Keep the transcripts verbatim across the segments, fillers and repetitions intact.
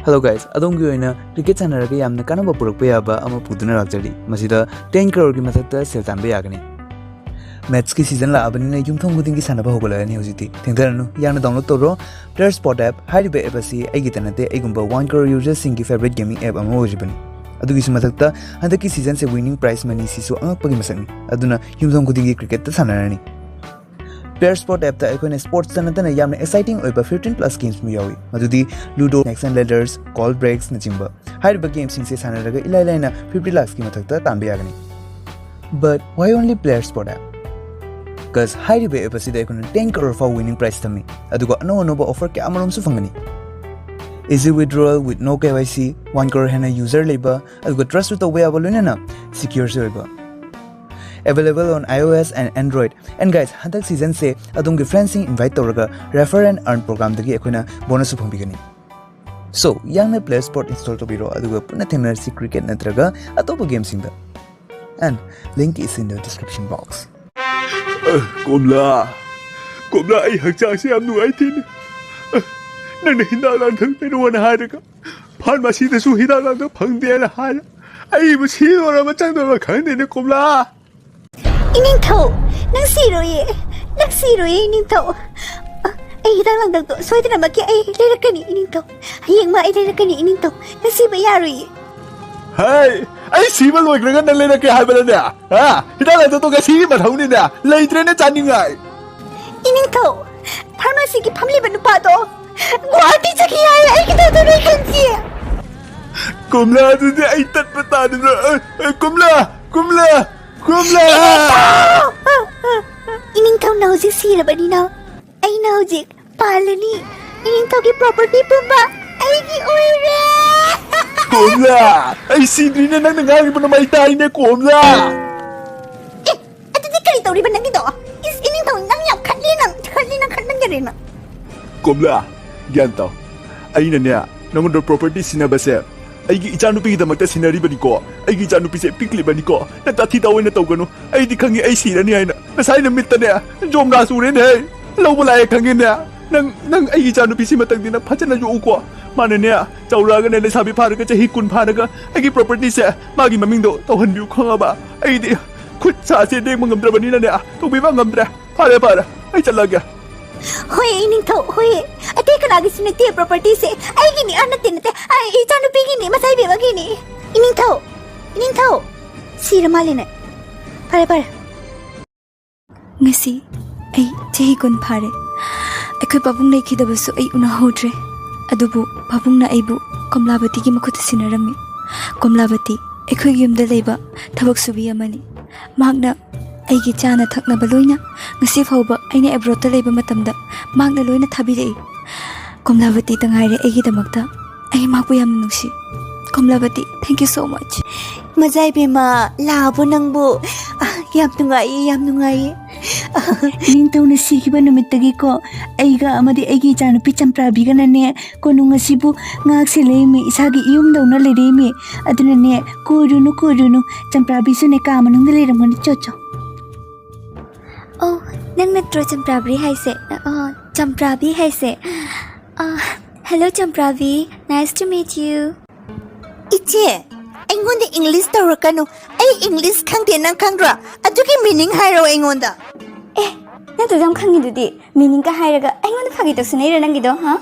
Hello guys, ꯑꯗꯣꯝꯒꯤ ꯑꯣꯏꯅ cricket ꯁꯥꯟꯅꯔꯒ ꯌꯥꯝꯅ ꯀꯥꯟꯅꯕ ꯄꯨꯔꯛꯄ ꯌꯥꯕ ꯑꯃ ꯄꯨꯗꯨꯅ ꯂꯥꯛꯆꯔꯤ꯫ ꯃꯁꯤꯗ ꯇꯦꯟ ꯀꯔꯣꯔꯒꯤ ꯃꯊꯛꯇ ꯁꯦꯜ ꯇꯥꯟꯕ ꯌꯥꯒꯅꯤ꯫ ꯃꯦꯠꯁꯀꯤ ꯁꯤꯖꯟ ꯂꯥꯛꯑꯕꯅꯤꯅ ꯌꯨꯝꯊꯣꯡ ꯈꯨꯗꯤꯡꯒꯤ ꯁꯥꯟꯅꯕ ꯍꯧꯒꯠꯂꯛꯑꯅꯤ ꯍꯧꯖꯤꯛꯇꯤ꯫ ꯊꯦꯡꯊꯔꯅꯨ, ꯌꯥꯝꯅ download ꯇꯧꯔꯣ Player Spot app꯫ ꯍꯥꯏꯔꯤꯕ app ꯑꯁꯤ ꯑꯩꯒꯤꯇ ꯅꯠꯇꯦ, ꯑꯩꯒꯨꯝꯕ one crore userꯁꯤꯡꯒꯤ favourite gaming app ꯑꯃ ꯑꯣꯏꯔꯤꯕꯅꯤ꯫ ꯑꯗꯨꯒꯤꯁꯨ ꯃꯊꯛꯇ ꯍꯟꯗꯛꯀꯤ ꯁꯤꯖꯟꯁꯦ winning prize moneyꯁꯤꯁꯨ ꯑꯉꯛꯄꯒꯤ ꯃꯁꯛꯅꯤ꯫ ꯑꯗꯨꯅ ꯌꯨꯝꯊꯣꯡ ꯈꯨꯗꯤꯡꯒꯤ ꯀ꯭ꯔꯤꯀꯦꯠꯇ ꯁꯥꯟꯅꯔꯅꯤ꯫ Player Spot appꯇ ꯑꯩꯈꯣꯏꯅ sportsꯇ ꯅꯠꯇꯅ ꯌꯥꯝꯅ exciting ꯑꯣꯏꯕ fifteen plus gamesꯁꯨ ꯌꯥꯎꯏ, ꯃꯗꯨꯗꯤ Ludo, Snakes and Ladders, Call Breaks ꯅꯆꯤꯡꯕ꯫ ꯍꯥꯏꯔꯤꯕ gamesꯁꯤꯡꯁꯦ ꯁꯥꯟꯅꯔꯒ ꯏꯂꯥꯏ ꯂꯥꯏꯅ fifty lakhsꯀꯤ ꯃꯊꯛꯇ ꯇꯥꯟꯕ ꯌꯥꯒꯅꯤ꯫ But why only Player Spot app? Cause ꯍꯥꯏꯔꯤꯕ app ꯑꯁꯤꯗ ꯑꯩꯈꯣꯏꯅ ten crore ꯐꯥꯎ winning prize ꯊꯝꯃꯤ, ꯑꯗꯨꯒ ꯑꯅꯧ ꯑꯅꯧꯕ offer ꯀꯌꯥ ꯑꯃꯔꯣꯝꯁꯨ ꯐꯪꯒꯅꯤ꯫ Easy withdrawal with no K Y C, one crore ꯍꯦꯟꯅ user ꯂꯩꯕ, ꯑꯗꯨꯒ trustꯁꯨ ꯇꯧꯕ ꯌꯥꯕ, ꯂꯣꯏꯅꯅ secureꯁꯨ ꯑꯣꯏꯕ꯫ Available on iOS and Android. And guys, ꯍꯟꯗꯛ ꯁꯤꯖꯟꯁꯦ ꯑꯗꯣꯝꯒꯤ friendsꯁꯤꯡ invite ꯇꯧꯔꯒ Refer and Earn programꯗꯒꯤ ꯑꯩꯈꯣꯏꯅ bonusꯁꯨ ꯐꯪꯕꯤꯒꯅꯤ꯫ So, ꯌꯥꯡꯅ Player Spot install ꯇꯧꯕꯤꯔꯣ, ꯑꯗꯨꯒ ꯄꯨꯟꯅ ꯊꯦꯡꯅꯔꯁꯤ cricket ꯅꯠꯇ꯭ꯔꯒ ꯑꯇꯣꯞꯄ gamesꯁꯤꯡꯗ꯫ And link is in the description box. ꯑ, ꯀꯣꯝꯂꯥ, ꯀꯣꯝꯂꯥ, ꯑꯩ ꯍꯛꯆꯥꯡꯁꯦ ꯌꯥꯝ ꯅꯨꯡꯉꯥꯏꯇꯦꯅꯦ꯫ ꯑ, ꯅꯪꯅ ꯍꯤꯗꯥꯛ ꯂꯥꯡꯊꯛ ꯂꯩꯔꯛꯑꯣꯅ ꯍꯥꯏꯔꯒ pharmacyꯗꯁꯨ ꯍꯤꯗꯥꯛ ꯂꯥꯡꯊꯛ ꯐꯪꯗꯦꯅ ꯍꯥꯏꯔ, ꯑꯩꯕꯨ ꯁꯤꯗꯣꯔꯕ ꯆꯪꯗꯣꯔꯕ ꯈꯪꯗꯦꯅꯦ ꯀꯣꯝꯂꯥ꯫ ꯏꯅꯤꯡꯊꯧ, ꯅꯪ ꯁꯤꯔꯣꯏꯌꯦ, ꯅꯪ ꯁꯤꯔꯣꯏꯌꯦ ꯏꯅꯤꯡꯊꯧ꯫ ꯑ, ꯑꯩ ꯍꯤꯗꯥꯛ ꯂꯥꯡꯊꯛꯇꯣ ꯁꯣꯏꯗꯅꯃꯛꯀꯤ ꯑꯩ ꯂꯩꯔꯛꯀꯅꯤ ꯏꯅꯤꯡꯊꯧ꯫ ꯍꯌꯦꯡꯃꯛ ꯑꯩ ꯂꯩꯔꯛꯀꯅꯤ ꯏꯅꯤꯡꯊꯧ꯫ ꯅꯪ ꯁꯤꯕ ꯌꯥꯔꯣꯏꯌꯦ꯫ ꯍꯩ, ꯑꯩ ꯁꯤꯕ ꯂꯣꯏꯈ꯭ꯔꯒ ꯅꯪ ꯂꯩꯔꯛꯀꯦ ꯍꯥꯏꯕꯅꯅꯦ? ꯍꯥ? ꯍꯤꯗꯥꯛ ꯂꯥꯡꯊꯛꯇꯣ ꯉꯁꯤꯒꯤ ꯃꯊꯧꯅꯤꯅꯦ, ꯂꯩꯇ꯭ꯔꯦꯅꯦ ꯆꯥꯅꯤꯡꯉꯥꯏ꯫ ꯏꯅꯤꯡꯊꯧ, pharmacyꯒꯤ ꯐꯝꯂꯤꯕ ꯅꯨꯄꯥꯗꯣ ꯒꯨꯋꯥꯍꯥꯇꯤ ꯆꯠꯈꯤ ꯍꯥꯏ, ꯑꯩ ꯀꯩꯗꯧꯗꯣꯏꯅꯣ ꯈꯪꯗꯦ꯫ ꯀꯣꯝꯂꯥ, ꯑꯗꯨꯗꯤ ꯑꯩ ꯇꯠꯄ ꯇꯥꯗꯅ, ꯑ, ꯑ, ꯀꯣꯝꯂꯥ, ꯀꯣꯝꯂꯥ, ꯀꯣꯝꯂꯥ! ꯏꯅꯤꯡꯊꯧ! ꯏꯅꯤꯡꯊꯧꯅ ꯍꯧꯖꯤꯛ ꯁꯤꯔꯕꯅꯤꯅ ꯑꯩꯅ ꯍꯧꯖꯤꯛ ꯄꯥꯜꯂꯅꯤ꯫ ꯏꯅꯤꯡꯊꯧꯒꯤ property ꯄꯨꯝꯕ ꯑꯩꯒꯤ ꯑꯣꯏꯔꯦ꯫ ꯀꯣꯝꯂꯥ! ꯑꯩ ꯁꯤꯗ꯭ꯔꯤꯅꯦ, ꯅꯪꯅ ꯉꯥꯡꯉꯤꯕ ꯅꯃꯥꯏ ꯇꯥꯏꯅꯦ, ꯀꯣꯝꯂꯥ! ꯑꯦ, ꯑꯗꯨꯗꯤ ꯀꯔꯤ ꯇꯧꯔꯤꯕ ꯅꯪꯒꯤꯗꯣ? ꯏꯁ, ꯏꯅꯤꯡꯊꯧ, ꯅꯪ ꯌꯥꯝ ꯈꯠꯂꯤ, ꯅꯪ ꯈꯠꯂꯤ, ꯅꯪ ꯈꯠꯃꯟꯒꯔꯦ ꯅꯪ꯫ ꯀꯣꯝꯂꯥ, ꯒ꯭ꯌꯥꯟ ꯇꯥꯎ꯫ ꯑꯩꯅꯅꯦ, ꯅꯪꯉꯣꯟꯗ property ꯁꯤꯟꯅꯕꯁꯦ ꯑꯩꯒꯤ ꯏꯆꯥꯅꯨꯄꯤꯒꯤꯗꯃꯛꯇ ꯁꯤꯟꯅꯔꯤꯕꯅꯤꯀꯣ꯫ ꯑꯩꯒꯤ ꯏꯆꯥꯅꯨꯄꯤꯁꯦ ꯄꯤꯛꯂꯤꯕꯅꯤꯀꯣ꯫ ꯅꯪ ꯇꯥꯊꯤ ꯇꯥꯑꯣꯏꯅ ꯇꯧꯒꯅꯨ꯫ ꯑꯩꯗꯤ ꯈꯪꯉꯤ ꯑꯩ ꯁꯤꯔꯅꯤ ꯍꯥꯏꯅ꯫ ꯉꯁꯥꯏ ꯅꯨꯃꯤꯠꯇꯅꯦ, ꯖꯣꯝ ꯒ꯭ꯂꯥꯁ ꯎꯔꯦꯅꯦ ꯍꯦ꯫ ꯂꯧꯕ ꯂꯥꯛꯑꯦ ꯈꯪꯉꯦꯅꯦ꯫ ꯅꯪ, ꯅꯪ ꯑꯩꯒꯤ ꯏꯆꯥꯅꯨꯄꯤꯁꯤ ꯃꯇꯪꯗꯤ ꯅꯪ ꯐꯖꯅ ꯌꯣꯛꯎꯀꯣ꯫ ꯃꯥꯅꯅꯦ, ꯆꯥꯎꯔꯛꯑꯒꯅꯦ, ꯂꯩꯁꯥꯕꯤ ꯐꯥꯔꯒ ꯆꯍꯤ ꯀꯨꯟ ꯐꯥꯔꯒ ꯑꯩꯒꯤ propertyꯁꯦ ꯃꯥꯒꯤ ꯃꯃꯤꯡꯗꯣ ꯇꯧꯍꯟꯕꯤꯌꯨ, ꯈꯪꯉꯕ? ꯑꯩꯗꯤ ꯈꯨꯠ ꯁꯥꯁꯦ ꯂꯦꯡꯕ ꯉꯝꯗ꯭ꯔꯕꯅꯤꯅꯅꯦ, ꯇꯧꯕꯤꯕ ꯉꯝꯗ꯭ꯔꯦ꯫ ꯐꯔꯦ, ꯐꯔꯦ, ꯑꯩ ꯆꯠꯂꯒꯦ꯫ ꯍꯣꯏ, ꯏꯅꯤꯡꯊꯧ, ꯍꯣꯏ꯫ ꯑꯇꯩ ꯀꯅꯥꯒꯤꯁꯨ ꯅꯠꯇꯦ propertyꯁꯦ꯫ ꯑꯩꯒꯤꯅꯤ, ꯑ, ꯅꯠꯇꯦ, ꯅꯠꯇꯦ꯫ ꯑꯩ ꯏꯆꯥꯅꯨꯄꯤꯒꯤꯅꯤ, ꯃꯆꯥ ꯏꯕꯦꯝꯃꯒꯤꯅꯤ꯫ ꯏꯅꯤꯡꯊꯧ, ꯏꯅꯤꯡꯊꯧ꯫ ꯁꯤꯔ ꯃꯥꯜꯂꯦꯅꯦ꯫ ꯐꯔꯦ, ꯐꯔꯦ꯫ ꯉꯁꯤ ꯑꯩ ꯆꯍꯤ ꯀꯨꯟ ꯐꯥꯔꯦ꯫ ꯑꯩꯈꯣꯏ ꯄꯥꯕꯨꯡ ꯂꯩꯈꯤꯗꯕꯁꯨ ꯑꯩ ꯎꯅꯍꯧꯗ꯭ꯔꯦ꯫ ꯑꯗꯨꯕꯨ ꯄꯥꯕꯨꯡꯅ ꯑꯩꯕꯨ ꯀꯣꯝꯂꯥꯕꯇꯤꯒꯤ ꯃꯈꯨꯠꯇ ꯁꯤꯟꯅꯔꯝꯃꯤ꯫ ꯀꯣꯝꯂꯥꯕꯇꯤ ꯑꯩꯈꯣꯏꯒꯤ ꯌꯨꯝꯗ ꯂꯩꯕ ꯊꯕꯛ ꯁꯨꯕꯤ ꯑꯃꯅꯤ꯫ ꯃꯍꯥꯛꯅ ꯑꯩꯒꯤ ꯆꯥꯅ ꯊꯛꯅꯕ ꯂꯣꯏꯅ ꯉꯁꯤ ꯐꯥꯎꯕ ꯑꯩꯅ ꯑꯦꯕ꯭ꯔꯣꯗꯇ ꯂꯩꯕ ꯃꯇꯝꯗ ꯃꯍꯥꯛꯅ ꯂꯣꯏꯅ ꯊꯥꯕꯤꯔꯛꯏ꯫ ꯀꯣꯝꯂꯥꯕꯇꯤꯇ ꯉꯥꯏꯔꯦ ꯑꯩꯒꯤꯗꯃꯛꯇ꯫ ꯑꯩ ꯃꯍꯥꯛꯄꯨ ꯌꯥꯝꯅ ꯅꯨꯡꯁꯤ꯫ ꯀꯣꯝꯂꯥꯕꯇꯤ, thank you so much꯫ ꯃꯖꯥ ꯏꯕꯦꯝꯃ, ꯂꯥꯛꯑꯕꯣ ꯅꯪꯕꯨ? ꯑ, ꯌꯥꯝ ꯅꯨꯡꯉꯥꯏꯌꯦ, ꯌꯥꯝ ꯅꯨꯡꯉꯥꯏꯌꯦ꯫ ꯅꯤꯡꯊꯧꯅ ꯁꯤꯈꯤꯕ ꯅꯨꯃꯤꯠꯇꯒꯤꯀꯣ, ꯑꯩꯒ ꯑꯃꯗꯤ ꯑꯩꯒꯤ ꯏꯆꯥꯅꯨꯄꯤ ꯆꯝꯄ꯭ꯔꯥꯕꯤꯒꯅꯅꯦ, ꯀꯣꯅꯨꯡ ꯑꯁꯤꯕꯨ ꯉꯥꯛ ꯁꯦꯜꯂꯛꯏꯃꯤ, ꯏꯁꯥꯒꯤ ꯏꯌꯨꯝꯗꯧꯅ ꯂꯩꯔꯛꯏꯃꯤ꯫ ꯑꯗꯨꯅꯅꯦ, ꯀꯣꯏꯔꯨꯅꯨ, ꯀꯣꯏꯔꯨꯅꯨ, ꯆꯝꯄ꯭ꯔꯥꯕꯤꯁꯨꯅꯦ ꯀꯥ ꯃꯅꯨꯡꯗ ꯂꯩꯔꯝꯒꯅꯤ, ꯆꯣ, ꯆꯣ꯫ ꯑꯣ, ꯅꯪ ꯅꯠꯇ꯭ꯔꯣ ꯆꯝꯄ꯭ꯔꯥꯕꯤ ꯍꯥꯏꯁꯦ? ꯑ, ꯆꯝꯄ꯭ꯔꯥꯕꯤ ꯍꯥꯏꯁꯦ? ꯑ, hello ꯆꯝꯄ꯭ꯔꯥꯕꯤ, nice to meet you꯫ ꯏꯆꯦ, ꯑꯩꯉꯣꯟꯗ English ꯇꯧꯔꯛꯀꯅꯨ꯫ ꯑꯩ English ꯈꯪꯗꯦ, ꯅꯪ ꯈꯪꯗ꯭ꯔꯣ? ꯑꯗꯨꯒꯤ meaning ꯍꯥꯏꯔꯛꯑꯣ ꯑꯩꯉꯣꯟꯗ꯫ ꯑꯦ, ꯅꯪ ꯑꯗꯨꯝ ꯈꯪꯉꯤꯗꯨꯗꯤ꯫ Meaningꯒ ꯍꯥꯏꯔꯒ ꯑꯩꯉꯣꯟꯗ ꯐꯥꯒꯤ ꯇꯧꯁꯤꯟꯅꯩꯔꯣ ꯅꯪꯒꯤꯗꯣ, ꯍꯥ?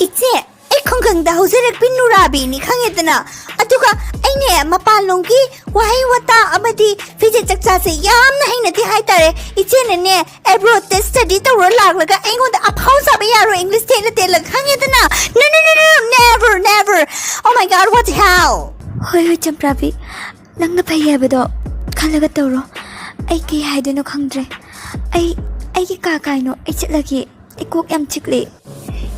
ꯏꯆꯦ, ꯑꯩ ꯈꯨꯡꯒꯪꯗ ꯍꯧꯖꯔꯛꯄꯤ ꯅꯨꯔꯥꯕꯤꯅꯤ, ꯈꯪꯉꯦꯗꯅ? ꯑꯗꯨꯒ ꯑꯩꯅꯦ ꯃꯄꯥꯟꯂꯣꯝꯒꯤ ꯋꯥꯍꯩ ꯋꯥꯇꯥ ꯑꯃꯗꯤ ꯐꯤꯖꯦꯠ ꯆꯛꯆꯥꯁꯦ ꯌꯥꯝꯅ ꯍꯩꯅꯗꯦ ꯍꯥꯏꯇꯥꯔꯦ꯫ ꯏꯆꯦꯅꯅꯦ ꯑꯦꯕ꯭ꯔꯣꯗꯇ study ꯇꯧꯔ ꯂꯥꯛꯂꯒ ꯑꯩꯉꯣꯟꯗ ꯑꯐꯥꯎ ꯁꯥꯕ ꯌꯥꯔꯣꯏ, English ꯊꯦꯠꯂ ꯊꯦꯠꯂꯒ, ꯈꯪꯉꯦꯗꯅ? No, no, no, no, never, never. Oh my God, what the hell? ꯍꯣꯏ, ꯍꯣꯏ, ꯆꯝꯄ꯭ꯔꯥꯕꯤ, ꯅꯪꯅ ꯐꯩ ꯍꯥꯏꯕꯗꯣ ꯈꯜꯂꯒ ꯇꯧꯔꯣ꯫ ꯑꯩ ꯀꯩ ꯍꯥꯏꯗꯣꯏꯅꯣ ꯈꯪꯗ꯭ꯔꯦ꯫ ꯑꯩ, ꯑꯩꯒꯤ ꯀꯥ ꯀꯥꯏꯅꯣ, ꯑꯩ ꯆꯠꯂꯒꯦ꯫ ꯑꯩ ꯀꯣꯛ ꯌꯥꯝ ꯆꯤꯛꯂꯦ꯫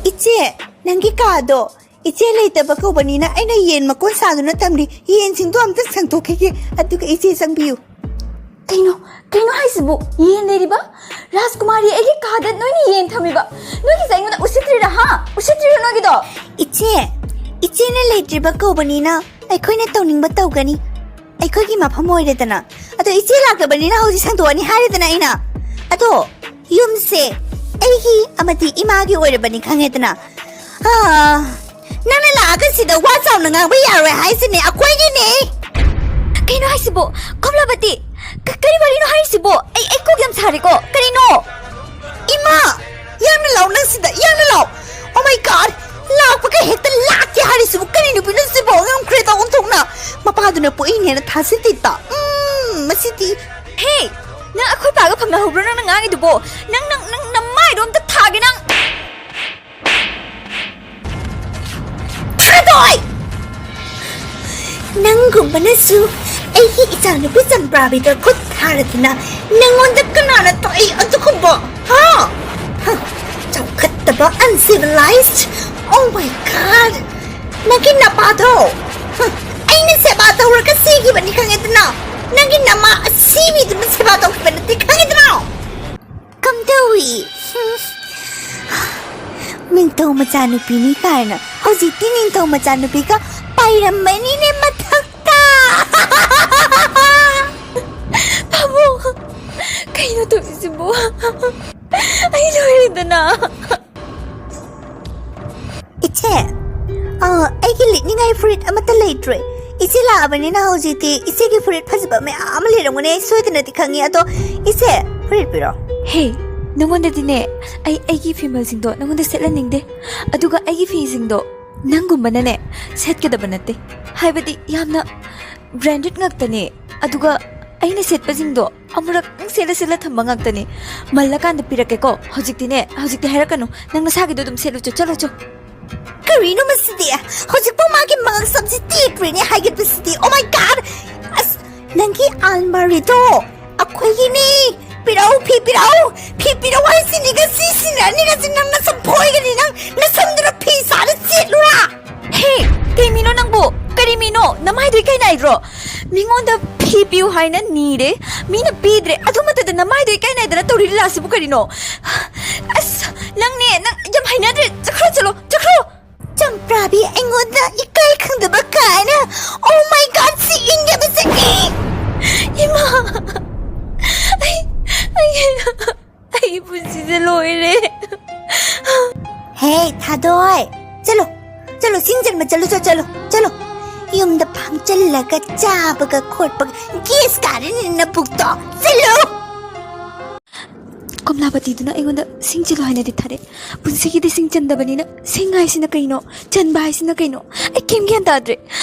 ꯏꯆꯦ, ꯅꯪꯒꯤ ꯀꯥꯗꯣ ꯏꯆꯦ ꯂꯩꯇꯕ ꯀꯧꯕꯅꯤꯅ ꯑꯩꯅ ꯌꯦꯟ ꯃꯀꯣꯟ ꯁꯥꯗꯨꯅ ꯊꯝꯂꯤ꯫ ꯌꯦꯟꯁꯤꯡꯗꯣ ꯑꯝꯇ ꯁꯪꯗꯣꯛꯈꯤꯒꯦ, ꯑꯗꯨꯒ ꯏꯆꯦ ꯆꯪꯕꯤꯌꯨ꯫ ꯀꯩꯅꯣ? ꯀꯩꯅꯣ ꯍꯥꯏꯁꯤꯕꯨ? ꯌꯦꯟ ꯂꯩꯔꯤꯕ? ꯔꯥꯖꯀꯨꯃꯥꯔꯤ, ꯑꯩꯒꯤ ꯀꯥꯗ ꯅꯣꯏꯅ ꯌꯦꯟ ꯊꯝꯃꯤꯕ? ꯅꯣꯏꯒꯤꯁꯦ ꯑꯩꯉꯣꯟꯗ ꯎꯁꯤꯠꯇ꯭ꯔꯤꯔꯥ, ꯍꯥ? ꯎꯁꯤꯠꯇ꯭ꯔꯤꯔꯣ ꯅꯣꯏꯒꯤꯗꯣ? ꯏꯆꯦ, ꯏꯆꯦꯅ ꯂꯩꯇ꯭ꯔꯤꯕ ꯀꯧꯕꯅꯤꯅ ꯑꯩꯈꯣꯏꯅ ꯇꯧꯅꯤꯡꯕ ꯇꯧꯒꯅꯤ꯫ ꯑꯩꯈꯣꯏꯒꯤ ꯃꯐꯝ ꯑꯣꯏꯔꯦꯗꯅ꯫ ꯑꯗꯣ ꯏꯆꯦ ꯂꯥꯛꯇꯕꯅꯤꯅ ꯍꯧꯖꯤꯛ ꯁꯪꯗꯣꯛꯑꯅꯤ ꯍꯥꯏꯔꯦꯗꯅ ꯑꯩꯅ꯫ ꯑꯗꯣ ꯌꯨꯝꯁꯦ ꯑꯩꯒꯤ ꯑꯃꯗꯤ ꯏꯃꯥꯒꯤ ꯑꯣꯏꯔꯕꯅꯤ, ꯈꯪꯉꯦꯗꯅ꯫ ꯍꯥ, ꯅꯪꯅ ꯂꯥꯛꯑꯒ ꯁꯤꯗ ꯋꯥ ꯆꯥꯎꯅ ꯉꯥꯡꯕ ꯌꯥꯔꯣꯏ ꯍꯥꯏꯁꯤꯅꯦ, ꯑꯩꯈꯣꯏꯒꯤꯅꯦ꯫ ꯀꯩꯅꯣ ꯍꯥꯏꯁꯤꯕꯣ? ꯀꯃꯂꯥꯕꯇꯤ, ꯀ-, ꯀꯔꯤ ꯋꯥꯔꯤꯅꯣ ꯍꯥꯏꯔꯤꯁꯤꯕꯣ? ꯑꯩ, ꯑꯩ ꯀꯣꯛ ꯌꯥꯝ ꯁꯥꯔꯦꯀꯣ꯫ ꯀꯔꯤꯅꯣ? ꯏꯃꯥ! ꯌꯥꯡꯅ ꯂꯥꯎ ꯅꯪ ꯁꯤꯗ, ꯌꯥꯡꯅ ꯂꯥꯎ! Oh my God! ꯂꯥꯛꯄꯒ ꯍꯦꯛꯇ ꯂꯥꯛꯀꯦ ꯍꯥꯏꯔꯤꯁꯤꯕꯨ ꯀꯔꯤ ꯅꯨꯄꯤꯅꯣ ꯁꯤꯕꯣ? ꯉꯝꯈ꯭ꯔꯦꯗ ꯑꯣꯟꯊꯣꯛꯅ! ꯃꯄꯥꯗꯨꯅ ꯄꯣꯛꯏꯅꯦꯅ ꯊꯥꯖꯗꯦꯗ꯫ ꯎꯝ, ꯃꯁꯤꯗꯤ꯫ ꯍꯦ! ꯅꯪ ꯑꯩꯈꯣꯏ ꯄꯥꯒ ꯐꯪꯅꯍꯧꯕ꯭ꯔꯣ ꯅꯪꯅ ꯉꯥꯡꯉꯤꯗꯨꯕꯣ? ꯅꯪ, ꯅꯪ, ꯅꯪ ꯅꯃꯥꯏꯗꯣ ꯑꯝꯇ ꯊꯥꯒꯦ ꯅꯪ! ꯊꯥꯗꯣꯏ! ꯅꯪꯒꯨꯝꯕꯅꯁꯨ ꯑꯩꯒꯤ ꯏꯆꯥꯅꯨꯄꯤ ꯆꯝꯄ꯭ꯔꯥꯕꯤꯗ ꯈꯨꯠ ꯊꯥꯔꯗꯅ ꯅꯪꯉꯣꯟꯗ ꯀꯅꯥꯅ ꯇꯥꯛꯏ ꯑꯗꯨꯒꯨꯝꯕ? ꯍꯥ? ꯍ, ꯆꯥꯎꯈꯠꯇꯕ, uncivilized! Oh my God! ꯅꯪꯒꯤ ꯅꯄꯥꯗꯣ, ꯍ, ꯑꯩꯅ ꯁꯦꯕꯥ ꯇꯧꯔꯒ ꯁꯤꯈꯤꯕꯅꯤ ꯈꯪꯉꯦꯗꯅ, ꯅꯪꯒꯤ ꯅꯃꯥ ꯑꯁꯤꯕꯤꯗꯨꯅ ꯁꯦꯕꯥ ꯇꯧꯈꯤꯕ ꯅꯠꯇꯦ ꯈꯪꯉꯦꯗꯅ? ꯀꯝꯗꯧꯏ? ꯍꯨꯝ꯫ ꯅꯤꯡꯊꯧ ꯃꯆꯥꯅꯨꯄꯤꯅꯤ ꯀꯥꯏꯅ ꯍꯧꯖꯤꯛꯇꯤ ꯅꯤꯡꯊꯧ ꯃꯆꯥꯅꯨꯄꯤꯒ ꯄꯥꯏꯔꯝꯃꯅꯤꯅꯦ ꯃꯊꯛꯇ꯫ ꯄꯥꯕꯨꯡ, ꯀꯩꯅꯣ ꯇꯧꯔꯤꯁꯤꯕꯣ? ꯑꯩ ꯂꯣꯏꯔꯦꯗꯅ꯫ ꯏꯆꯦ, ꯑ, ꯑꯩꯒꯤ ꯂꯤꯠꯅꯤꯡꯉꯥꯏ ꯐꯨꯔꯤꯠ ꯑꯃꯠꯇ ꯂꯩꯇ꯭ꯔꯦ꯫ ꯏꯆꯦ ꯂꯥꯛꯑꯕꯅꯤꯅ ꯍꯧꯖꯤꯛꯇꯤ ꯏꯆꯦꯒꯤ ꯐꯨꯔꯤꯠ ꯐꯖꯕ ꯃꯌꯥꯝ ꯑꯃ ꯂꯩꯔꯝꯒꯅꯤ, ꯑꯩ ꯁꯣꯏꯗꯅꯗꯤ ꯈꯪꯉꯤ꯫ ꯑꯗꯣ ꯏꯆꯦ, ꯐꯨꯔꯤꯠ ꯄꯤꯔꯣ꯫ ꯍꯦ, ꯅꯪꯉꯣꯟꯗꯗꯤꯅꯦ, ꯑꯩ ꯑꯩꯒꯤ ꯐꯤꯃꯦꯜꯁꯤꯡꯗꯣ ꯅꯪꯉꯣꯟꯗ ꯁꯦꯠꯍꯟꯅꯤꯡꯗꯦ꯫ ꯑꯗꯨꯒ ꯑꯩꯒꯤ ꯐꯤꯁꯤꯡꯗꯣ ꯅꯪꯒꯨꯝꯕꯅꯅꯦ ꯁꯦꯠꯀꯗꯕ ꯅꯠꯇꯦ꯫ ꯍꯥꯏꯕꯗꯤ ꯌꯥꯝꯅ branded ꯉꯥꯛꯇꯅꯦ꯫ ꯑꯗꯨꯒ ꯑꯩꯅ ꯁꯦꯠꯄꯁꯤꯡꯗꯣ ꯑꯃꯨꯔꯛ ꯁꯦꯠꯂ ꯁꯦꯠꯂ ꯊꯝꯕ ꯉꯥꯛꯇꯅꯦ꯫ ꯃꯜꯂꯀꯥꯟꯗ ꯄꯤꯔꯛꯀꯦꯀꯣ꯫ ꯍꯧꯖꯤꯛꯇꯤꯅꯦ, ꯍꯧꯖꯤꯛꯇꯤ ꯍꯥꯏꯔꯛꯀꯅꯨ꯫ ꯅꯪ ꯅꯁꯥꯒꯤꯗꯣ ꯑꯗꯨꯝ ꯁꯦꯠꯂꯨ ꯆꯣ, ꯆꯠꯂꯨ ꯆꯣ꯫ ꯀꯔꯤꯅꯣ ꯃꯁꯤꯗꯤ? ꯍꯧꯖꯤꯛꯐꯥꯎ ꯃꯥꯒꯤ ꯃꯉꯛꯁꯝꯁꯤ ꯇꯦꯛꯇ꯭ꯔꯤꯅꯦ ꯍꯥꯏꯒꯠꯄꯁꯤꯗꯤ꯫ Oh my God! ꯑꯁ, ꯅꯪꯒꯤ ꯑꯜꯃꯥꯔꯤꯗꯣ ꯑꯩꯈꯣꯏꯒꯤꯅꯤ꯫ ꯄꯤꯔꯛꯎ, ꯐꯤ ꯄꯤꯔꯛꯎ꯫ ꯐꯤ ꯄꯤꯔꯛꯎ ꯍꯥꯏꯁꯤꯅꯤ꯫ ꯉꯁꯤ ꯁꯤꯔꯅꯤ, ꯉꯁꯤ ꯅꯪ ꯅꯁꯝ ꯐꯣꯏꯒꯅꯤ꯫ ꯅꯪ ꯅꯁꯝꯗꯨꯅ ꯐꯤ ꯁꯥꯔ ꯆꯦꯠꯂꯨꯔꯥ? ꯍꯦ, ꯀꯩ ꯃꯤꯅꯣ ꯅꯪꯕꯨ? ꯀꯔꯤ ꯃꯤꯅꯣ? ꯅꯃꯥꯏꯗꯣ ꯏꯀꯥꯏ ꯅꯥꯏꯗ꯭ꯔꯣ? ꯃꯤꯉꯣꯟꯗ ꯐꯤ ꯄꯤꯌꯨ ꯍꯥꯏꯅ ꯅꯤꯔꯦ, ꯃꯤꯅ ꯄꯤꯗ꯭ꯔꯦ, ꯑꯗꯨ ꯃꯇꯝꯗ ꯅꯃꯥꯏꯗꯣ ꯏꯀꯥꯏ ꯅꯥꯏꯗꯅ ꯇꯧꯔꯤ ꯂꯤꯂꯥꯁꯤꯕꯨ ꯀꯔꯤꯅꯣ? ꯑꯁ, ꯅꯪꯅꯦ, ꯅꯪ ꯌꯥꯝ ꯍꯩꯅꯗ꯭ꯔꯦ꯫ ꯆꯠꯈ꯭ꯔꯣ, ꯆꯠꯂꯣ, ꯆꯠꯈ꯭ꯔꯣ꯫ ꯆꯝꯄ꯭ꯔꯥꯕꯤ ꯑꯩꯉꯣꯟꯗ ꯏꯀꯥꯏ ꯈꯪꯗꯕ ꯀꯥꯏꯅ꯫ Oh my God, ꯁꯤ ꯏꯪꯗꯕ ꯆꯠꯅꯤ꯫ ꯏꯃꯥ, ꯑꯩ, ꯑꯩ, ꯑꯩꯒꯤ ꯄꯨꯟꯁꯤꯁꯦ ꯂꯣꯏꯔꯦ꯫ ꯑꯦ, ꯊꯥꯗꯣꯏ, ꯆꯠꯂꯣ, ꯆꯠꯂꯣ, ꯁꯤꯡ ꯆꯟꯕ ꯆꯠꯂꯨ, ꯆꯠ-, ꯆꯠꯂꯣ, ꯆꯠꯂꯣ꯫ ꯌꯨꯝꯗ ꯐꯝꯆꯜꯂꯒ ꯆꯥꯕꯒ ꯈꯣꯠꯄꯒ ꯒꯦꯁ ꯀꯥꯔꯅꯤ ꯅꯕꯨꯛꯇꯣ꯫ ꯆꯠꯂꯨ꯫ ꯀꯣꯝꯂꯥꯄꯇꯤꯗꯨꯅ ꯑꯩꯉꯣꯟꯗ ꯁꯤꯡ ꯆꯜꯂꯨ ꯍꯥꯏꯅꯗꯤ ꯊꯥꯔꯛꯑꯦ꯫ ꯄꯨꯟꯁꯤꯒꯤꯗꯤ ꯁꯤꯡ ꯆꯟꯗꯕꯅꯤꯅ ꯁꯤꯡ ꯍꯥꯏꯁꯤꯅ ꯀꯩꯅꯣ, ꯆꯟꯕ ꯍꯥꯏꯁꯤꯅ ꯀꯩꯅꯣ, ꯑꯩ ꯀꯩꯝ ꯒ꯭ꯌꯥꯟ ꯇꯥꯗ꯭ꯔꯦ꯫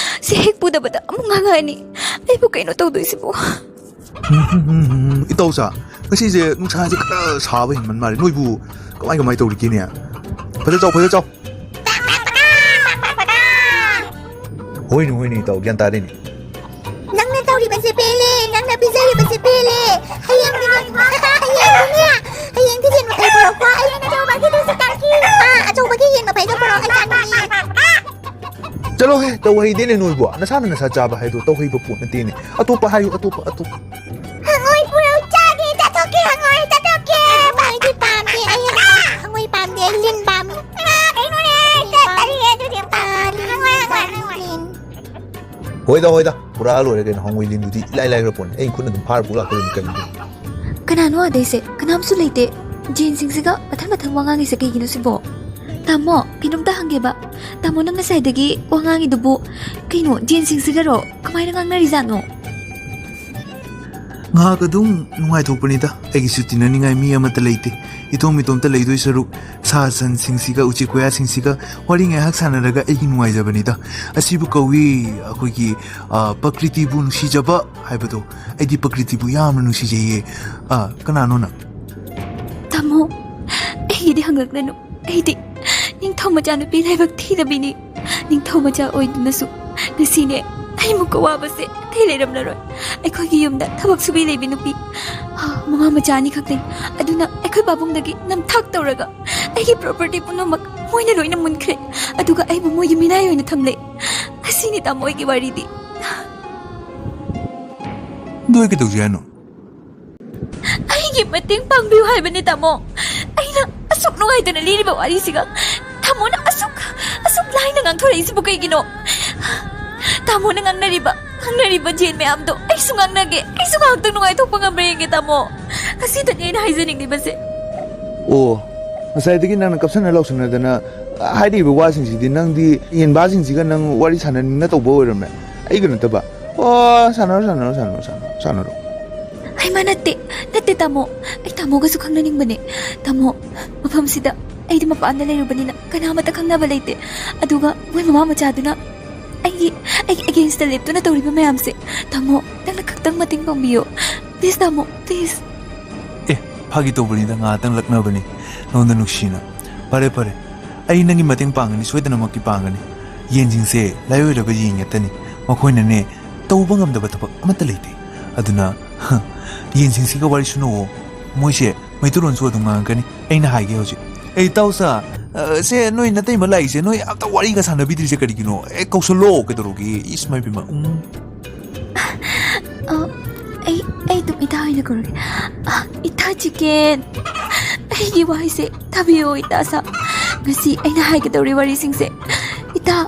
ꯁꯤ ꯍꯦꯛ ꯄꯨꯗꯕꯗ ꯑꯃꯨꯛ ꯉꯥꯡꯉꯛꯑꯅꯤ꯫ ꯑꯩꯕꯨ ꯀꯩꯅꯣ ꯇꯧꯗꯣꯏꯁꯤꯕꯨ? ꯎꯝ, ꯎꯝ, ꯎꯝ, ꯎꯝ, ꯏꯇꯥꯎꯆꯥ, ꯉꯁꯤꯁꯦ ꯅꯨꯡꯁꯥꯁꯦ ꯈꯔ ꯁꯥꯕ ꯍꯦꯟꯃꯟ ꯃꯥꯜꯂꯦ꯫ ꯅꯣꯏꯕꯨ ꯀꯃꯥꯏ ꯀꯃꯥꯏ ꯇꯧꯔꯤꯒꯦꯅꯦ? ꯐꯖ ꯆꯥꯎ, ꯐꯖ ꯆꯥꯎ꯫ ꯍꯣꯏꯅꯦ, ꯍꯣꯏꯅꯦ, ꯏꯇꯥꯎ, ꯒ꯭ꯌꯥꯟ ꯇꯥꯔꯦꯅꯦ꯫ ꯅꯪꯅ ꯇꯧꯔꯤꯕꯁꯦ ꯄꯦꯜꯂꯦ, ꯅꯪꯅ ꯄꯤꯖꯔꯤꯕꯁꯦ ꯄꯦꯜꯂꯦ꯫ ꯍꯌꯦꯡꯗꯤꯅꯦ, ꯍꯌꯦꯡꯗꯤꯅꯦ, ꯍꯌꯦꯡꯗꯤ ꯌꯦꯟ ꯃꯐꯩ ꯄꯨꯔꯛꯄ, ꯑꯩ ꯑꯆꯧꯕꯒꯤꯗꯨꯁꯨ ꯇꯥꯛꯄꯤ꯫ ꯑꯥ, ꯑꯆꯧꯕꯒꯤ ꯌꯦꯟ ꯃꯐꯩꯗꯣ ꯄꯨꯔꯛꯑꯣ, ꯑꯩ ꯆꯥꯅꯤꯡꯉꯤ꯫ ꯆꯠꯂꯣꯍꯦ, ꯇꯧ ꯍꯩꯗꯦꯅꯦ ꯅꯣꯏꯕꯨ꯫ ꯅꯁꯥꯅ ꯅꯁꯥ ꯆꯥꯕ ꯍꯥꯏꯗꯣ ꯇꯧ ꯍꯩꯕ ꯄꯣꯠ ꯅꯠꯇꯦꯅꯦ꯫ ꯑꯇꯣꯞꯄ ꯍꯥꯏꯌꯨ, ꯑꯇꯣꯞꯄ, ꯑꯇꯣꯞꯄ꯫ ꯍꯪꯉꯣꯏ ꯄꯨꯔꯛ ꯆꯥꯒꯦ, ꯆꯥꯊꯣꯛꯀꯦ, ꯍꯪꯉꯣꯏ ꯆꯥꯊꯣꯛꯀꯦ꯫ ꯍꯪꯉꯣꯏꯗꯤ ꯄꯥꯝꯗꯦ, ꯑꯩ ꯍꯪꯉꯣꯏ ꯄꯥꯝꯗꯦ, ꯑꯩ ꯂꯤꯟ ꯄꯥꯝꯃꯤ꯫ ꯀꯩꯅꯣꯅꯦ, ꯇꯜꯂꯤꯍꯦ, ꯑꯗꯨꯗꯤ ꯄꯥꯝꯗꯦ꯫ ꯍꯪꯉꯣꯏ, ꯍꯪꯉꯣꯏ, ꯍꯪꯉꯣꯏ꯫ ꯍꯣꯏꯗ, ꯍꯣꯏꯗ, ꯄꯨꯔꯛꯑ ꯂꯣꯏꯔꯦ ꯀꯩꯅꯣ, ꯍꯪꯉꯣꯏ ꯂꯤꯟꯗꯨꯗꯤ ꯏꯂꯥꯏ ꯂꯥꯏꯈ꯭ꯔ ꯄꯣꯠꯅꯤ꯫ ꯑꯩ ꯈꯨꯠꯅ ꯑꯗꯨꯝ ꯐꯥꯔ ꯄꯨꯔꯛꯇꯣꯏꯅꯤ ꯀꯩꯅꯣ꯫ ꯀꯅꯥꯅꯣ ꯑꯗꯩꯁꯦ? ꯀꯅꯥꯝꯁꯨ ꯂꯩꯇꯦ꯫ ꯖꯦꯟꯁꯤꯡꯁꯤꯒ ꯃꯊꯪ ꯃꯊꯪ ꯋꯥ ꯉꯥꯡꯉꯤꯁꯦ ꯀꯩꯒꯤꯅꯣ ꯁꯤꯕꯣ? ꯇꯥꯃꯣ, ꯀꯩꯅꯣꯝꯇ ꯍꯪꯒꯦꯕ꯫ ꯇꯥꯃꯣ, ꯅꯪ ꯉꯁꯥꯏꯗꯒꯤ ꯋꯥ ꯉꯥꯡꯉꯤꯗꯨꯕꯨ ꯀꯩꯅꯣ, ꯖꯦꯟꯁꯤꯡꯁꯤꯒꯔꯣ? ꯀꯃꯥꯏꯅ ꯉꯥꯡꯅꯔꯤꯖꯥꯠꯅꯣ? ꯉꯥꯏꯍꯥꯛ ꯑꯗꯨꯝ ꯅꯨꯡꯉꯥꯏꯊꯣꯛꯄꯅꯤꯗ꯫ ꯑꯩꯒꯤꯁꯨ ꯇꯤꯟꯅꯅꯤꯡꯉꯥꯏ ꯃꯤ ꯑꯃꯠꯇ ꯂꯩꯇꯦ꯫ ꯏꯇꯣꯝ ꯏꯇꯣꯝꯇ ꯂꯩꯗꯣꯏ ꯁꯔꯨꯛ ꯁꯥ ꯁꯟꯁꯤꯡꯁꯤꯒ ꯎꯆꯦꯛ ꯀꯣꯌꯥꯁꯤꯡꯁꯤꯒ ꯋꯥꯔꯤ ꯉꯥꯏꯍꯥꯛ ꯁꯥꯟꯅꯔꯒ ꯑꯩꯒꯤ ꯅꯨꯡꯉꯥꯏꯖꯕꯅꯤꯗ꯫ ꯑꯁꯤꯕꯨ ꯀꯧꯏ ꯑꯩꯈꯣꯏꯒꯤ, ꯑ, ꯄ꯭ꯔꯀ꯭ꯔꯤꯇꯤꯕꯨ ꯅꯨꯡꯁꯤꯖꯕ ꯍꯥꯏꯕꯗꯣ꯫ ꯑꯩꯗꯤ ꯄ꯭ꯔꯀ꯭ꯔꯤꯇꯤꯕꯨ ꯌꯥꯝꯅ ꯅꯨꯡꯁꯤꯖꯩꯌꯦ꯫ ꯑ, ꯀꯅꯥꯅꯣ ꯅꯪ? ꯇꯥꯃꯣ, ꯑꯩꯒꯤꯗꯤ ꯍꯪꯉꯛꯀꯅꯨ꯫ ꯑꯩꯗꯤ ꯅꯤꯡꯊꯧ ꯃꯆꯥꯅꯨꯄꯤ ꯂꯥꯏꯕꯛ ꯊꯤꯔꯕꯤꯅꯤ꯫ ꯅꯤꯡꯊꯧ ꯃꯆꯥ ꯑꯣꯏꯗꯨꯅꯁꯨ ꯉꯁꯤꯅꯦ ꯑꯩꯃꯨꯛꯀ ꯋꯥꯕꯁꯦ ꯑꯇꯩ ꯂꯩꯔꯝꯂꯔꯣꯏ꯫ ꯑꯩꯈꯣꯏꯒꯤ ꯌꯨꯝꯗ ꯊꯕꯛ ꯁꯨꯕꯤ ꯂꯩꯕꯤ ꯅꯨꯄꯤ, ꯍꯥ, ꯃꯃꯥ ꯃꯆꯥ ꯑꯅꯤꯈꯛꯅꯤ꯫ ꯑꯗꯨꯅ ꯑꯩꯈꯣꯏ ꯄꯥꯕꯨꯡꯗꯒꯤ ꯅꯝꯊꯥꯛ ꯇꯧꯔꯒ ꯑꯩꯒꯤ ꯄ꯭ꯔꯣꯄꯔꯇꯤ ꯄꯨꯝꯅꯃꯛ ꯃꯣꯏꯅ ꯂꯣꯏꯅ ꯃꯨꯟꯈ꯭ꯔꯦ꯫ ꯑꯗꯨꯒ ꯑꯩꯕꯨ ꯃꯣꯏꯒꯤ ꯃꯤꯅꯥꯏ ꯑꯣꯏꯅ ꯊꯝꯂꯦ꯫ ꯑꯁꯤꯅꯤ ꯇꯥꯃꯣ ꯑꯩꯒꯤ ꯋꯥꯔꯤꯗꯤ꯫ ꯑꯗꯨ ꯑꯩ ꯀꯩꯗꯧꯁꯤ ꯍꯥꯏꯅꯣ? ꯑꯩꯒꯤ ꯃꯇꯦꯡ ꯄꯥꯡꯕꯤꯌꯨ ꯍꯥꯏꯕꯅꯦ, ꯇꯥꯃꯣ꯫ ꯑꯩꯅ ꯑꯁꯨꯛ ꯅꯨꯡꯉꯥꯏꯇꯅ ꯂꯤꯔꯤꯕ ꯋꯥꯔꯤꯁꯤꯒ ꯇꯥꯃꯣꯅ ꯑꯁꯨꯛ, ꯑꯁꯨꯛ ꯂꯥꯏꯅ ꯉꯥꯡꯊꯣꯔꯛꯏꯁꯤꯕꯨ ꯀꯩꯒꯤꯅꯣ? ꯇꯥꯃꯣꯅ ꯉꯥꯡꯅꯔꯤꯕ, ꯉꯥꯡꯅꯔꯤꯕ ꯖꯦꯟ ꯃꯌꯥꯝꯗꯣ ꯑꯩꯁꯨ ꯉꯥꯡꯅꯒꯦ, ꯑꯩꯁꯨ ꯉꯥꯏꯍꯥꯛꯇꯪ ꯅꯨꯡꯉꯥꯏꯊꯣꯛꯄ ꯉꯝꯕ꯭ꯔꯥ ꯌꯦꯡꯒꯦ, ꯇꯥꯃꯣ꯫ ꯑꯁꯤꯗꯅꯤ ꯑꯩꯅ ꯍꯥꯏꯖꯅꯤꯡꯂꯤꯕꯁꯦ꯫ ꯑꯣ, ꯉꯁꯥꯏꯗꯒꯤ ꯅꯪꯅ ꯀꯞꯁꯟꯅ ꯂꯥꯎꯁꯟꯅꯗꯅ ꯍꯥꯏꯔꯤꯕ ꯋꯥꯁꯤꯡꯁꯤꯗꯤ ꯅꯪꯗꯤ ꯌꯦꯟꯕꯥꯁꯤꯡꯁꯤꯒ ꯅꯪ ꯋꯥꯔꯤ ꯁꯥꯟꯅꯅꯤꯡꯅ ꯇꯧꯕ ꯑꯣꯏꯔꯝꯃꯦ, ꯑꯩꯒ ꯅꯠꯇꯕ꯫ ꯑꯣ, ꯁꯥꯟꯅꯔꯣ, ꯁꯥꯟꯅꯔꯣ, ꯁꯥꯟꯅꯔꯣ, ꯁꯥꯟꯅꯔꯣ, ꯁꯥꯟꯅꯔꯣ꯫ ꯍꯩꯃꯥ, ꯅꯠꯇꯦ, ꯅꯠꯇꯦ ꯇꯥꯃꯣ꯫ ꯑꯩ ꯇꯥꯃꯣꯒꯁꯨ ꯈꯪꯅꯅꯤꯡꯕꯅꯦ꯫ ꯇꯥꯃꯣ, ꯃꯐꯝꯁꯤꯗ ꯑꯩꯗꯤ ꯃꯄꯥꯟꯗ ꯂꯩꯔꯨꯕꯅꯤꯅ ꯀꯅꯥꯃꯠꯇ ꯈꯪꯅꯕ ꯂꯩꯇꯦ꯫ ꯑꯗꯨꯒ ꯃꯣꯏ ꯃꯃꯥ ꯃꯆꯥꯗꯨꯅ ꯑꯩꯒꯤ, ꯑꯩꯒꯤ against ꯇ ꯂꯦꯞꯇꯨꯅ ꯇꯧꯔꯤꯕ ꯃꯌꯥꯝꯁꯦ꯫ ꯇꯥꯃꯣ, ꯅꯪꯅ ꯈꯛꯇꯪ ꯃꯇꯦꯡ ꯄꯥꯡꯕꯤꯌꯣ꯫ Please ꯇꯥꯃꯣ, please꯫ ꯑꯦ, ꯐꯥꯒꯤ ꯇꯧꯕꯅꯤꯗ, ꯉꯥꯏꯍꯥꯛꯇꯪ ꯂꯛꯅꯕꯅꯤ꯫ ꯅꯉꯣꯟꯗ ꯅꯨꯡꯁꯤꯅ꯫ ꯐꯔꯦ, ꯐꯔꯦ, ꯑꯩ ꯅꯪꯒꯤ ꯃꯇꯦꯡ ꯄꯥꯡꯒꯅꯤ, ꯁꯣꯏꯗꯅꯃꯛꯀꯤ ꯄꯥꯡꯒꯅꯤ꯫ ꯌꯦꯟꯁꯤꯡꯁꯦ ꯂꯥꯏꯑꯣꯏꯔꯕ ꯌꯦꯟ ꯉꯥꯛꯇꯅꯤ꯫ ꯃꯈꯣꯏꯅꯅꯦ, ꯇꯧꯕ ꯉꯝꯗꯕ ꯊꯕꯛ ꯑꯃꯠꯇ ꯂꯩꯇꯦ꯫ ꯑꯗꯨꯅ, ꯍ, ꯌꯦꯟꯁꯤꯡꯁꯤꯒ ꯋꯥꯔꯤ ꯁꯨꯅꯧꯋꯣ꯫ ꯃꯣꯏꯁꯦ ꯃꯩꯇꯩꯂꯣꯟꯁꯨ ꯑꯗꯨꯝ ꯉꯥꯡꯉꯛꯀꯅꯤ꯫ ꯑꯩꯅ ꯍꯥꯏꯒꯦ ꯍꯧꯖꯤꯛ꯫ "ꯑꯦ, ꯏꯇꯥꯎꯁꯥ, ꯑ, ꯁꯦ ꯅꯣꯏ ꯅꯇꯩꯃ ꯂꯥꯛꯏꯁꯦ, ꯅꯣꯏ ꯑꯝꯇ ꯋꯥꯔꯤꯒ ꯁꯥꯟꯅꯕꯤꯗ꯭ꯔꯤꯁꯦ ꯀꯔꯤꯒꯤꯅꯣ? ꯑꯦ, ꯀꯧꯁꯜꯂꯣ, ꯀꯩꯗꯧꯔꯒꯦ? ꯏꯁ, ꯃꯥꯏ ꯄꯦꯝꯃ, ꯎꯝ." ꯑ, ꯑꯩ, ꯑꯩ ꯑꯗꯨꯝ ꯏꯇꯥ ꯑꯣꯏꯅ ꯀꯧꯔꯒꯦ꯫ ꯑ, ꯏꯇꯥ ꯆꯤꯀꯦꯟ, ꯑꯩꯒꯤ ꯋꯥꯍꯩꯁꯦ ꯇꯥꯕꯤꯌꯣ, ꯏꯇꯥ ꯁꯥ꯫ ꯉꯁꯤ ꯑꯩꯅ ꯍꯥꯏꯒꯗꯧꯔꯤ ꯋꯥꯔꯤꯁꯤꯡꯁꯦ, ꯏꯇꯥ,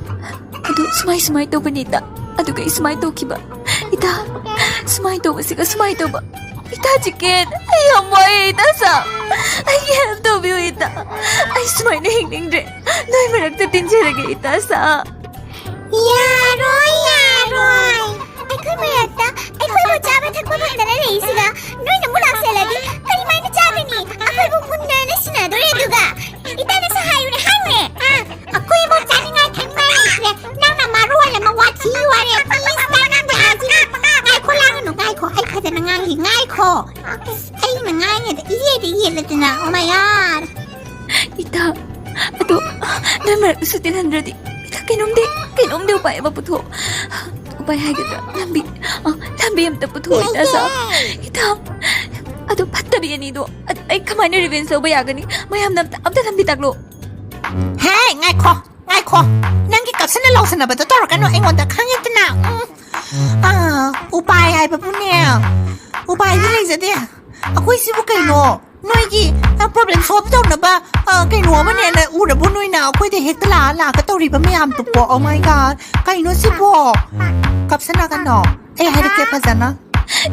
ꯑꯗꯨ ꯁꯨꯃꯥꯏ ꯁꯨꯃꯥꯏ ꯇꯧꯕꯅꯤ, ꯏꯇꯥ꯫ ꯑꯗꯨꯒ ꯑꯩ ꯁꯨꯃꯥꯏ ꯇꯧꯈꯤꯕ, ꯏꯇꯥ꯫ ꯁꯨꯃꯥꯏ ꯇꯧꯕꯁꯤꯒ ꯁꯨꯃꯥꯏ ꯇꯧꯕ꯫ ꯏꯇꯥ ꯆꯤꯀꯦꯟ, ꯑꯩ ꯌꯥꯝ ꯋꯥꯏꯑꯦ, ꯏꯇꯥ ꯁꯥ꯫ ꯑꯩꯒꯤ help ꯇꯧꯕꯤꯌꯨ, ꯏꯇꯥ꯫ ꯑꯩ ꯁꯨꯃꯥꯏꯅ ꯍꯤꯡꯅꯤꯡꯗ꯭ꯔꯦ꯫ ꯅꯣꯏ ꯃꯔꯛꯇ ꯇꯤꯟꯖꯔꯒꯦ, ꯏꯇꯥ ꯁꯥ꯫ ꯌꯥꯔꯣꯏ, ꯌꯥꯔꯣꯏ꯫ ꯑꯩꯈꯣꯏ ꯃꯔꯛꯇ ꯑꯩꯈꯣꯏꯕꯨ ꯆꯥꯕ ꯊꯛꯄ ꯐꯪꯗꯅ ꯂꯩꯔꯤꯁꯤꯒ ꯅꯣꯏꯅ ꯑꯃꯨꯛ ꯂꯥꯛꯁꯜꯂꯗꯤ ꯀꯔꯤꯃꯥꯏꯅ ꯆꯥꯒꯅꯤ? ꯑꯩꯈꯣꯏꯕꯨ ꯃꯨꯟꯅ ꯅꯩꯁꯤꯟꯅꯗꯣꯔꯦ ꯑꯗꯨꯒ꯫ ꯏꯇꯥꯅꯁꯨ ꯍꯥꯏꯌꯨꯅꯦ, ꯍꯥꯏꯌꯨꯅꯦ꯫ ꯑ, ꯑꯩꯈꯣꯏꯕꯨ ꯆꯥꯅꯤꯡꯉꯥꯏ ꯊꯛꯅꯤꯡꯉꯥꯏ ꯂꯩꯇ꯭ꯔꯦ꯫ ꯅꯪꯅ ꯃꯔꯣꯜ ꯑꯃ ꯋꯥꯊꯤ ꯋꯥꯔꯦꯝ꯫ ꯏꯁ, ꯅꯪ ꯅꯪ ꯍꯥꯏꯁꯤꯗꯤ꯫ ꯉꯥꯏꯈꯣ, ꯂꯥꯡꯒꯅꯨ, ꯉꯥꯏꯈꯣ꯫ ꯑꯩ ꯐꯖꯅ ꯉꯥꯡꯒꯦ, ꯉꯥꯏꯈꯣ꯫ ꯑꯩꯅ ꯉꯥꯡꯉꯦꯗ ꯏꯌꯦꯗ ꯏꯌꯦꯗꯅ꯫ Oh my God꯫ ꯏꯇꯥ, ꯑꯗꯣ ꯅꯣꯏ ꯃꯔꯛꯇꯁꯨ ꯇꯤꯜꯍꯟꯗ꯭ꯔꯗꯤ ꯏꯇꯥ ꯀꯩꯅꯣꯝꯗꯤ, ꯀꯩꯅꯣꯝꯗꯤ ꯎꯄꯥꯏ ꯑꯃ ꯄꯨꯊꯣꯛꯑꯣ꯫ ꯎꯄꯥꯏ ꯍꯥꯏꯒꯗ꯭ꯔꯥ? ꯂꯝꯕꯤ, ꯑ, ꯂꯝꯕꯤ ꯑꯝꯇ ꯄꯨꯊꯣꯛꯑꯣ, ꯏꯇꯥ ꯁꯥ꯫ ꯏꯇꯥ, ꯑꯗꯣ ꯐꯠꯇꯕꯤ ꯑꯅꯤꯗꯣ, ꯑ, ꯑꯩ ꯀꯃꯥꯏꯅ revenge ꯂꯧꯕ ꯌꯥꯒꯅꯤ? ꯃꯌꯥꯝꯅ ꯑꯝꯇ, ꯑꯝꯇ ꯂꯝꯕꯤ ꯇꯥꯛꯂꯣ꯫ ꯍꯦ, ꯉꯥꯏꯈꯣ, ꯉꯥꯏꯈꯣ꯫ ꯅꯪꯒꯤ ꯀꯞꯁꯟꯅ ꯂꯥꯎꯁꯟꯅꯕꯗꯣ ꯇꯧꯔꯛꯀꯅꯨ ꯑꯩꯉꯣꯟꯗ, ꯈꯪꯉꯦꯗꯅ? ꯎꯝ꯫ ꯑꯥ, ꯎꯄꯥꯏ ꯍꯥꯏꯕꯕꯨꯅꯦ, ꯎꯄꯥꯏꯗꯤ ꯂꯩꯖꯗꯦ꯫ ꯑꯩꯈꯣꯏ ꯁꯤꯕꯨ ꯀꯩꯅꯣ? ꯅꯣꯏꯒꯤ, ꯑ, problem solve ꯇꯧꯅꯕ, ꯑ, ꯀꯩꯅꯣ ꯑꯃꯅꯦꯅ ꯎꯔꯕꯣ ꯅꯣꯏꯅ? ꯑꯩꯈꯣꯏꯗ ꯍꯦꯛꯇ ꯂꯥꯛꯑ, ꯂꯥꯛꯀ ꯇꯧꯔꯤꯕ ꯃꯌꯥꯝꯗꯨꯕꯣ? Oh my God, ꯀꯩꯅꯣ ꯁꯤꯕꯣ? ꯀꯞꯁꯟꯅꯒꯅꯣ, ꯑꯩ ꯍꯥꯏꯔꯛꯀꯦ ꯐꯖꯅ꯫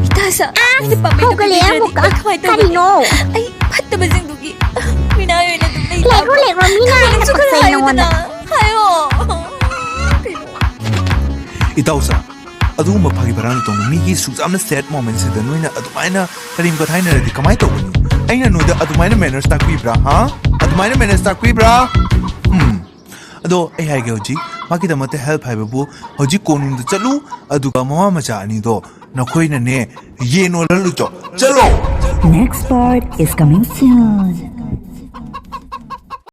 ꯏꯇꯥ ꯁꯥ, ꯑꯩꯅ ꯄꯥꯝꯕꯩꯗꯣ ꯍꯧꯒꯠꯂꯛꯑꯦ ꯄꯤꯕꯤꯗ꯭ꯔꯗꯤ ꯑꯃꯨꯛꯀ꯫ ꯑꯩ ꯀꯃꯥꯏꯅ ꯇꯧꯒꯅꯤ? ꯀꯔꯤꯅꯣ? ꯑꯩ ꯐꯠꯇꯕꯁꯤꯡꯗꯨꯒꯤ ꯃꯤꯅꯥꯏ ꯑꯣꯏꯅ ꯂꯦꯛꯔꯣ ꯂꯦꯛꯔꯣ ꯃꯤꯅ ꯍꯦꯟꯅ ꯄꯛꯆꯩ ꯅꯉꯣꯟꯗ꯫ ꯍꯥꯏꯌꯣ꯫ ꯏꯇꯥꯎ ꯁꯥꯔ, ꯑꯗꯨꯒꯨꯝꯕ ꯐꯥꯒꯤ ꯐꯔꯥꯡ ꯇꯧꯅꯨ꯫ ꯃꯤꯒꯤ ꯁꯨꯛ ꯌꯥꯝꯅ ꯁꯦꯗ ꯃꯣꯃꯦꯟꯁꯤꯗ ꯅꯣꯏꯅ ꯑꯗꯨꯃꯥꯏꯅ ꯀꯔꯤꯝ ꯀꯊꯥꯏꯅꯔꯗꯤ ꯀꯃꯥꯏꯅ ꯇꯧꯒꯅꯤ? ꯑꯩꯅ ꯅꯣꯏꯗ ꯑꯗꯨꯃꯥꯏꯅ ꯃꯦꯅꯔꯁ ꯇꯥꯛꯄꯤꯕ꯭ꯔꯥ? ꯍꯥ? ꯑꯗꯨꯃꯥꯏꯅ ꯃꯦꯅꯔꯁ ꯇꯥꯛꯄꯤꯕ꯭ꯔꯥ? ꯎꯝ꯫ ꯑꯗꯣ ꯑꯩ ꯍꯥꯏꯒꯦ, ꯍꯧꯖꯤꯛ ꯃꯥꯒꯤꯗꯃꯛꯇ ꯍꯦꯜꯞ ꯍꯥꯏꯕꯕꯨ ꯍꯧꯖꯤꯛ ꯀꯣꯅꯨꯡꯗ ꯆꯠꯂꯨ, ꯑꯗꯨꯒ ꯃꯃꯥ ꯃꯆꯥ ꯑꯅꯤꯗꯣ ꯅꯈꯣꯏꯅꯅꯦ ꯌꯦꯟ ꯌꯣꯜꯍꯜꯂꯨꯆꯣ꯫ ꯆꯠꯂꯣ! Next part is coming soon.